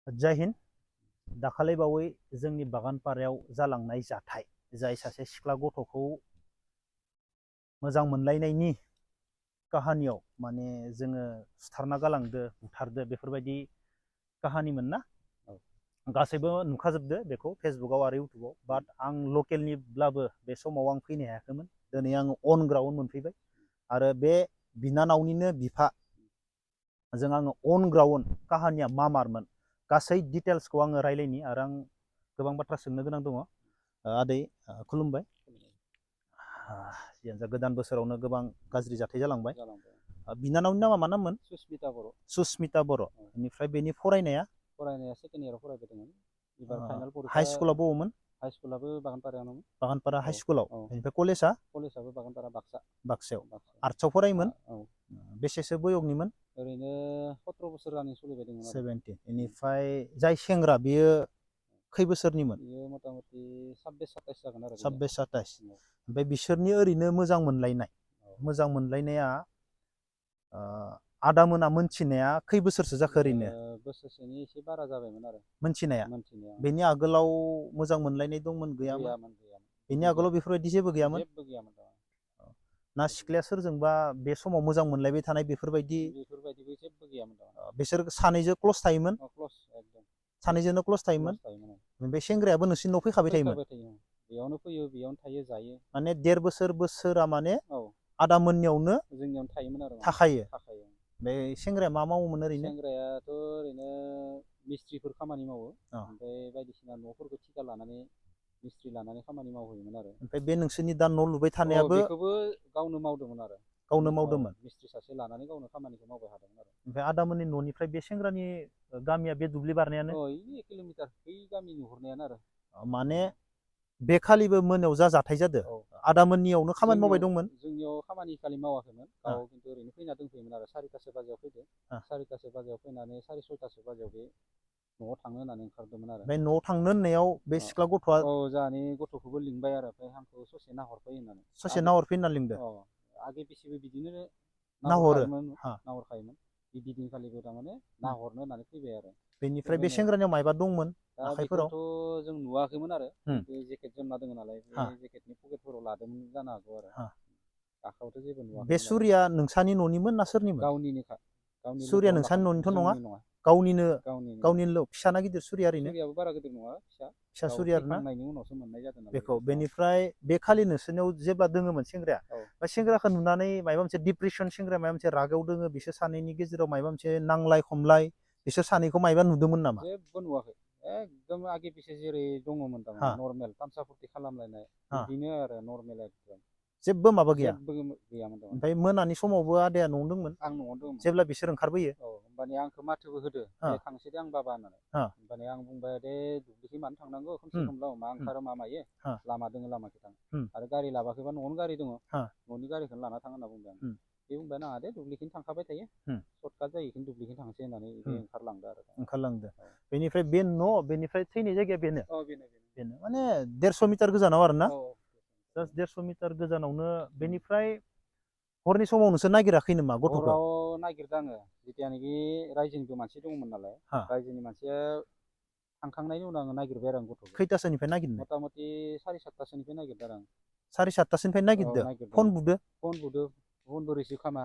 जय हिन्द। दाखालै बावै जोंनि बागानपारायाव जालांनाय जाथाय, जाय सासे सिख्ला गथ'खौ मोजां मोनलायनायनि काहानियाव माने जोङो सुथारना गालांदो, बुथारदो, बेफोरबायदि काहानिमोन ना? गासैबो नुखाजोबदो बेखौ फेसबुकआव आरो इउटुबाव। बाट आं लकेलनिब्लाबो बे समाव आं फैनो हायाखैमोन। दिनै आं अन ग्राउन्ड मोनफैबाय आरो बे बिनानावनिनो बिफा जों आङो अन ग्राउन्ड काहानिया मा मारमोन गासै डिटेल्सखौ आङो रायलायनि आरो आं गोबां बाथ्रा सोंनो गोनां दङ। आदै खुलुमबाय। गोदान बोसोरावनो गोबां गाज्रि जाथाय जालांबाय। बिनानावनि नामा मा नाममोन? सुस्मिता बर'। सुस्मिता बर'। बेनिफ्राय बेनि फरायनाया सेकेन्ड इयाराव फरायबाय दंमोन। एबार फाइनाल हाइ परिखा। स्कुलाव बबावमोन? हाइ स्कुलाबो बागानपारायावनोमोन। बागानपारा हाइ स्कुलाव। बेनिफ्राय कलेजआ? कलेजआबो बागानपारा बाक्सा। बाक्सायाव। आर्ट्सआव फरायोमोन? बेसेसो बैयोनिमोन? ओरैनो 17 बोसोर रानिं सोलिबाय दंमोन आरो। 17। बेनिफ्राय जाय सेंग्रा बेयो खै बोसोरनिमोन? बेयो मथा मथि 26-27 जागोन आरो। 26-27। ओमफ्राय बिसोरनि ओरैनो मोजां मोनलायनाय, मोजां मोनलायनाया आदा मोना मोनथिनाया खै बोसोरसो जाखो ओरैनो? बोसोरसेनि एसे बारा जाबायमोन आरो। मोनथिनाया? बेनि आगोलाव मोजां मोनलायनाय दंमोन गैयामोन? गैयामोन। बेनि आगोलाव बेफोरबायदि जेबो गैयामोन? जेबो गैयामोन। ना सिख्लाया सोरजोंबा बे समाव मोजां मोनलायबाय थानाय बेफोरबायदिबो जेबो गैयामोन। बिसोर सानैजों क्लस थायोमोन? क्लस एकदम। सानैजोंनो क्लस थायोमोन? बे सेंग्रायाबो नोंसिनि न'आव फैखाबाय थायोमोन? बेयावनो फैयो, बेयावनो थायो, जायो। माने 1.5 बोसोरा माने आदा मोननियावनो जोंनियावनो थायोमोन आरो। थाखायो। बे सेंग्राया मा मावोमोन ओरैनो? सेंग्रायाथ' ओरैनो मिस्ट्रिफोर खामानि मावो। ओमफ्राय बायदिसिना न'फोरखौ थिखा लानानै मिस्ट्रि लानानै खामानि मावहैयोमोन आरो। ओमफ्राय बे नोंसोरनि दा न' लुबाय थानायाबो? बेखौबो गावनो मावदोंमोन आरो। गावनो मावदोंमोन? मिस्ट्रि सासे लानानै गावनो खामानिखौ मावबाय थादोंमोन आरो। ओमफ्राय आदामोननि न'निफ्राय बे सेंग्रानि गामिया बे दुब्लि बारनायानो? 1 किल'मिटार बै गामि नुहुरनायानो आरो। माने बे खालिबो मोनायाव जा जाथाय जादों आदामोननियावनो खामानि मावबाय दंमोन? जोंनियाव खामानि खालि मावाखैमोन। गाव खिन्थु ओरैनो फैना दंफैयोमोन आरो। 4थासो बाजियाव फैदो। 4थासो बाजियाव फैनानै 6:30 बाजियाव बे न'आव थांनो होननानै ओंखारदोंमोन आरो। ओमफ्राय न'आव थांनो होननायाव बे सिख्ला गथ'आ? जोंहानि गथ'खौबो लिंबाय आरो। ओमफ्राय आंखौ ससे नाहरफै होननानै। ससे नाहरफै होनना लिंदों? आगे पिसेबो बिदिनो नाहरो? नाहरखायोमोन। बिदिनखालिबो थारमाने नाहरनो होननानै फैबाय आरो। बेनिफ्राय बे सेंग्रानियाव मायबा दंमोन आखाइफोराव? बेखौथ' जों नुवाखैमोन आरो। बे जेकेट जोमना दङ नालाय, बे जेकेटनि पकेटफोराव लादोंमोन जानो हागौ आरो। आखायावथ' जेबो नुवाखै। बे सुरिया नोंसानि न'निमोन ना सोरनिमोन? गावनिनोखा। सुरिया नोंसानि न'निथ' नङा? गावनिनो फिसाना गिदिर सुरिया ओरैनो? सुरियाबो बारा गिदिर नङा, फिसा। फिसा सुरिया आरोना? थैखांनायनि उनावसो मोननाय जादों नालाय बेखौ। बेनिफ्राय बे खालि नोंसोरनियाव जेब्ला दोङोमोन सेंग्राया, बे सेंग्राखौ नुनानै माबा मोनसे डिप्रेसन, सेंग्राया माबा मोनसे रागाव दोङो, बिसोर सानैनि गेजेराव माबा मोनसे नांलाय खमलाय, बिसोर सानैखौ मायबा नुदोंमोन नामा? जेबो नुवाखै। एकदम आगे पिसे जेरै दङमोन थारमाने नर्मेल तामसा फुरथि खालामलायनाय बिदिनो आरो नर्मेल एकदम। जेबो माबा गैया? जेबो गैयामोन थारमाने। ओमफ्राय मोनानि समावबो आदाया न'आवनो दंमोन? आं न'आवनो दंमोन। जेब्ला बिसोर ओंखारबोयो? होमबानिया आंखौ माथोबो होदो, दे थांसै दे आं बाबा होननानै। होमबानिया आं बुंबाय, दे दुब्लिथिं मानो थांनांगौ खोमसि खोमलाव, मा ओंखारो मा मायो, लामा दोङो लामाखै थां। आरो गारि लाबाखैबा न'आवनो गारि दङ, न'नि गारिखौनो लाना थां होनना बुंबाय आं। बे बुंबाय, नाङा दे दुब्लिथिं थांखाबाय थायो, सर्टकाट जायो, बेखिनो दुब्लिथिं थांसै होननानै बे ओंखारलांदो आरो। ओंखारलांदो। बेनिफ्राय बे न', बेनिफ्राय थैनाय जायगाया बेनो? बेनो। माने 150 मिटार गोजानाव आरो ना? जास्ट 150 मिटार गोजानावनो। बेनिफ्राय हरनि समाव नोंसोर नागिराखै नामा गथ'खौ? हराव नागिरदों आङो, जितियानोखि रायजोनिबो मानसि दङमोन नालाय। रायजोनि मानसिया थांखांनायनि उनाव आङो नागिरबाय आरो आं गथ'खौ। खैथासोनिफ्राय नागिरनाय? मथा मथि 7:30 निफ्राय नागिरदों आरो आं। 7:30 नागिरदो? फन बुदो? फन बुदो, फनबो रिसिभ खालामा।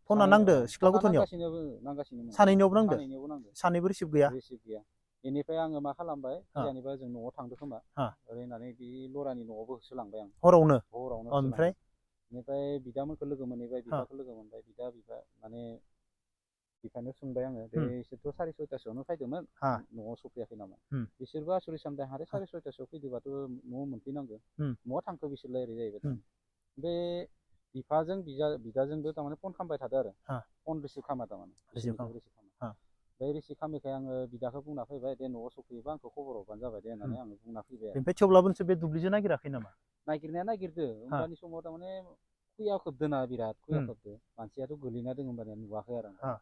फना नांदो सिख्ला गथ'नियाव? नांगासिनोमोन। सानैनियावबो नांदो? सानैनियावबो नांदो। सानैबो रिसिभ गैया? रिसिभ गैया। बेनिफ्राय आङो मा खालामबाय, खिजानिबा जों न'आव थांदो खोमा ओरै होननानै बे लरानि न'आवबो होसोलांबाय आं। हरावनो? हरावनो ओमफ्राय? होसोलांबाय। बेनिफ्राय बिदामोनखौ लोगो मोनहैबाय, बिफाखौ लोगो मोनबाय। बिफा माने बिफानो सोंबाय आङो, दे इसोरथ' 6:30सोआवनो फैदोंमोन, न'आव सफैयाखै नामा? बिसोरबो आसरित सानबाय, हारे 6:30सोआव फैदोंबाथ' न'आव मोनफैनांगौ, बहा थांखो बिसोरलाय ओरै जाहैबाय थारमाने। बे बिफाजों बिदाजोंबो थारमाने फन खालामबाय थादों आरो। फन रिसिभ खालामा थारमाने, बिसोरनिखौबो रिसिभ खालामा। बे रिसिभ खालामैखाय आङो बिदाखौ बुंना फैबाय, दे न'आव सफैयोबा आंखौ खबर हरबानो जाबाय दे होननानै आङो बुंना फैबाय आरो। ओमफ्राय थेवब्लाबो नोंसोर बे दुब्लिजों नागिराखै नामा? नागिरनाया नागिरदो, होमबानि समाव थारमाने खुया खोबदोना, बिराद खुया खोबदो। मानसियाथ' गोलैना दङ होनबानिया नुवाखै आरो आं।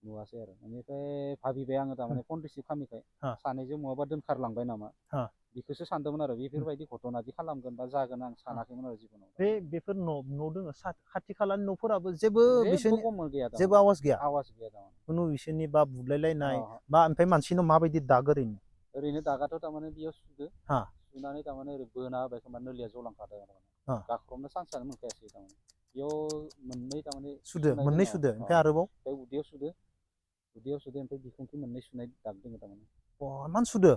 नुवासै आरो बेनिफ्राय भाबिबाय आङो थारमाने कन्ट्रिसिप खालामिखाय हा सानैजों महाबा दोनखारलांबाय नामा हा बेखौसो सानदोंमोन आरो बेफोरबायदि घटनादि खालामगोन बा जागोन आं सानाखैमोन आरो जिबनाव बेफोर न' दोङो खाथि खालानि न'फोराबो जेबो जेबो बिसोरनि गम गैया जेबो थारमाने आवाज गैया थारमाने खुनु बिसोरनि बा बुलायलायनाय अ बा ओमफ्राय मानसिनाव माबायदि दाग ओरैनो ओरैनो दागाथ' थारमाने बेयाव सुदो हा सुनानै थारमाने ओरै बोना होबाय खोमा नोलिया जलांखादों आरो हा गाख्रबनो चान्सआनो मोनखायासै थारमाने बेयाव मोननै थारमाने सुदो सुनाय मोननै दङ सुदो ओमफ्राय आरोबाव ओमफ्राय उदैयाव सुदो ओमफ्राय बिखुंखि मोननै सुनाय दाग दङ थारमाने इमान सुदो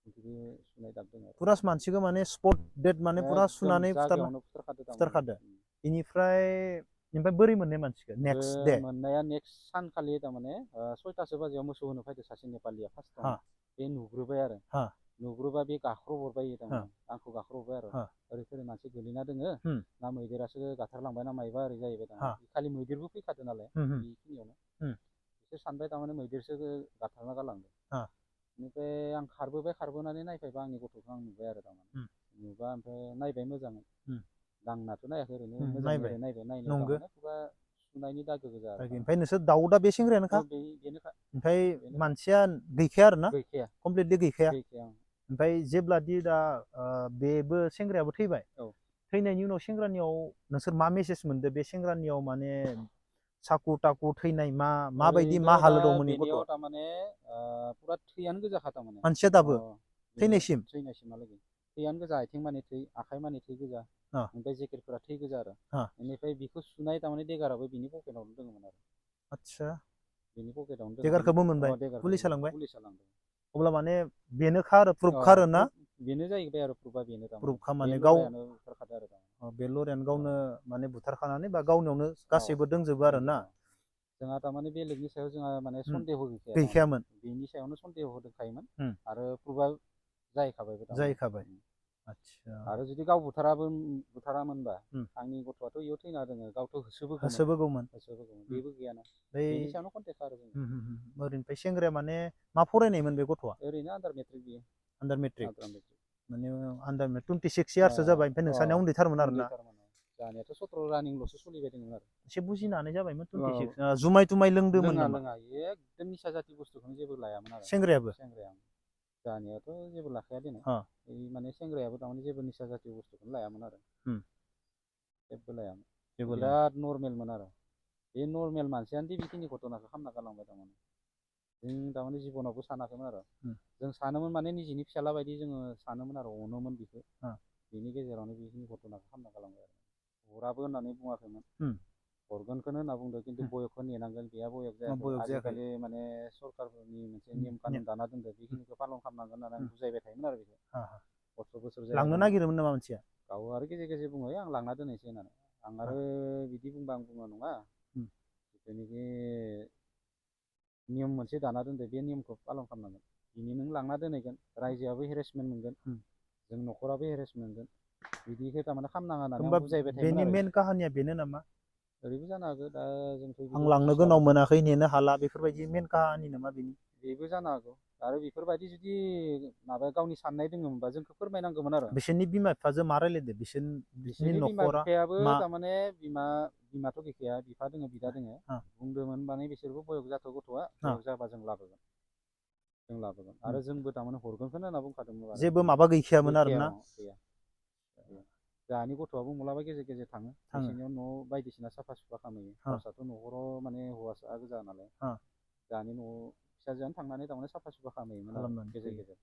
बिखुंखिबो सुनाय दाग दङ आरो पुरा मानसिखौ माने स्पट डेट माने पुरा एकदम सुनानै जागायावनो फुथारखादो थारमाने फुथारखादो बेनिफ्राय बोरै मोननाय मानसिखौ नेक्स्ट दे मोननाया नेक्स्ट सानखालि थारमाने 6थासो बाजियाव मोसौ होनो फैदो सासे नेपालिया हा फार्स्टआवनो बे नुग्रोबाय आरो हा नुग्रोबा बे गाख्रबहरबाय हा थारमाने आंखौ गाख्रबबाय आरो हा ओरै सोरै मानसि गोलैना दोङो हुम ना मैदेरासो गाथारलांबाय ना मायबा ओरै जाहैबाय हा थारमाने खालि मैदेरबो फैखादो नालाय हुम हुम बेखिनियावनो हुम बिसोर सानबाय थारमाने मैदेरसो गाथारना गालांदों हा बेनिफ्राय आं खारबोनानै नायफायबा आंनि गथ'खौ आं नुबाय आरो थारमाने हुम नुबा ओमफ्राय नायबाय मोजाङै हुम दांनाथ' नायाखै ओरैनो हुम मोजाङै नायबाय ओरै नायबाय नायनायाव नंगौ थारमाने खुगा सुनायनि दागो गोजा आरो ओमफ्राय नोंसोर दाउदा बे सेंग्रायानोखा बेनोखा ओमफ्राय मानसिया गैखाया आरो ना गैखाया कमप्लिटलि गैखाया गैखाया ओमफ्राय जेब्लादि दा बेबो सेंग्रायाबो थैबाय औ थैनायनि उनाव सेंग्रानियाव नोंसोर मा मेसेज मोनदो बे सेंग्रानियाव माने साखु ताखु थैनाय माबायदि मा ओरैनोथ' दा हालोदावमोन बेनियाव गथ'आ थारमाने पुरा थैयानो गोजाखा थारमाने मानसिया दाबो थैनायसिम थैनायसिमहालागै थैयानो गोजा आथिं मानि थै आखाइ मानि थै गोजा ओमफ्राय जेकेटफोरा थै गोजा आरो बेनिफ्राय बिखौ सुनाय थारमाने देगाराबो बिनि पकेटावनो दङमोन आरो आदसा बेनि पकेटावनो दङ देगारखौबो मोनबाय देगारखौबो पुलिसा लांबाय पुलिसा लांदों अब्ला माने बेनोखा आरो प्रुफखा आरो ना बेनो जाहैबाय आरो प्रुफा बेनो थारमाने प्रुफखा बे माने गाव लरायानो बुथारखादो आरो बे लरियानो गावनो माने बुथारखानानै बा गावनियावनो गासैबो दंजोबो आरो ना जोंहा थारमाने बेलेगनि सायाव जोंहा माने सन्देह गैखाया थारमाने गैखायामोन बेनि सायावनो सन्देह दंखायोमोन आरो प्रुफा जाहैखाबायबो जाहैखाबाय थारमाने आदसा आरो जुदि गाव बुथारामोनबा आंनि गथ'आथ' इयाव थैना दोङो गावथ' होसोबोगौमोन बेबो गैयाना बै बेनि सायावनो कन्टेक्ट आरो जों ओरैनिफ्राय सेंग्राया माने मा फरायनायमोन बे गथ'आ ओरैनो आन्दार मेट्रिक बियो आन्दार मेट्रिक आन्दार मेट्रिक माने आन्दार 26 इयार्ससो जाबाय ओमफ्राय नोंसानिया उन्दैथारमोन आरो ना जानियाथ' 17 रानिंल'सो सोलिबाय दंमोन आरो एसे बुजिनो हानाय जाबायमोन 26 जुमाय तुमाय लोंदोंमोन नामा लोङा एकदम निसा जाति बुस्थुखौनो जेबो लायामोन आरो सेंग्रायाबो जानियाथ' जेबो लाखाया दिनै माने सेंग्रायाबो थारमाने जेबो निसा जाति बुस्थुखौनो लायामोन आरो जेबो लायामोन बिराद नर्मेलमोन आरो बे नर्मेल मानसियानो बेखिनि घटनाखौ खालामना गालांबाय थारमाने जों थारमाने जिबनावबो सानाखैमोन आरो जों सानोमोन माने निजिनि फिसाला बायदि जोङो सानोमोन आरो अनोमोन बिखौ बेनि गेजेरावनो बेखिनि घटनाखौ खालामना गालांबाय आरो हराबो होननानै बुङाखैमोन हरगोनखौनो होनना बुंदों खिन्थु बयखौ नेनांगोन बेहा बयक जायाखै आजिखालि माने सरकारफोरनि मोनसे नियम कानुन दाना दोनदो बेखिनिखौ पालन खालामनांगोन होननानै आं बुजायबाय थायोमोन आरो बेखौ 18 बोसोर लांनो जायाखै नागिरोमोन नामा मानसिया गाव आरो गेजेर गेजेर बुङो आं लांना दोनहैसै होननानै आं आरो बिदि बुंबा आं बुङो नङा जिथुनिखि नियम मोनसे दाना दोनदो बे नियमखौ पालन खालामनांगोन दिनै नों लांना दोनहैगोन रायजोआबो हेरेसमेन्ट मोनगोन जों न'खराबो हेरेसमेन्ट मोनगोन बिदिखौ थारमाने खालामनाङा होननानै आं बुजायबाय थायोमोन बेनि आरो मेन काहानिया बेनो नामा ओरैबो जानो हागौ दा जोंथ' आं बेखौ लांनो गोनाव बुजिस्लाबा मोनाखै नेनो हाला बेफोरबायदि मेन काहानि नामा बेनि बेबो जानो हागौ आरो बेफोरबायदि जुदि माबा गावनि साननाय दङमोनबा जोंखौ फोरमायनांगौमोन आरो बिसोरनि बिमा बिफाजों मा रायलायदो बिसोरनि बिमा न'खरा बिफायाबो मा थारमाने बिमाथ' गैखाया बिफा दोङो बिदा दोङो बुंदोंमोन माने बिसोरबो बयक जाथ' गथ'आ बयक जाबा जों लाबोगोन आरो जोंबो थारमाने हरगोनखौनो होनना बुंखादोंमोन आरो जेबो माबा गैखायामोन गैखाया आरोना गैया जोंहानि गथ'आबो मालाबा गेजेर गेजेर थाङो बिसोरनियाव न' बायदिसिना साफा सुफा खालामहैयो गावस्राथ' न'खराव माने हौवासा गोजा नालाय जोंहानि न'आव फिसाजोआनो थांनानै थारमाने साफा सुफा खालामहैयोमोन आरो गेजेर गेजेर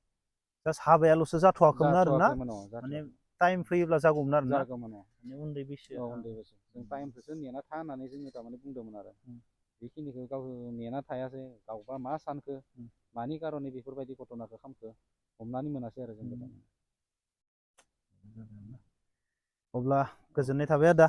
जास्ट हाबायाल'सो जाथ'वाखैमोन आरोना माने जाथ'वाखैमोन टाइम फैयोब्ला जागौमोन आरोना जागौमोन माने उन्दै बैसो उन्दै बैसो जों टाइमखौसो नेना था होननानै जोङो थारमाने बुंदोंमोन आरो बेखिनिखौ गाव नेना थायासै गावबा मा सानखो मानि कारने बेफोरबायदि घटनाखौ खालामखो हमनानै मोनासै आरो जोंबो अब्ला गोजोननाय थाबाय आदा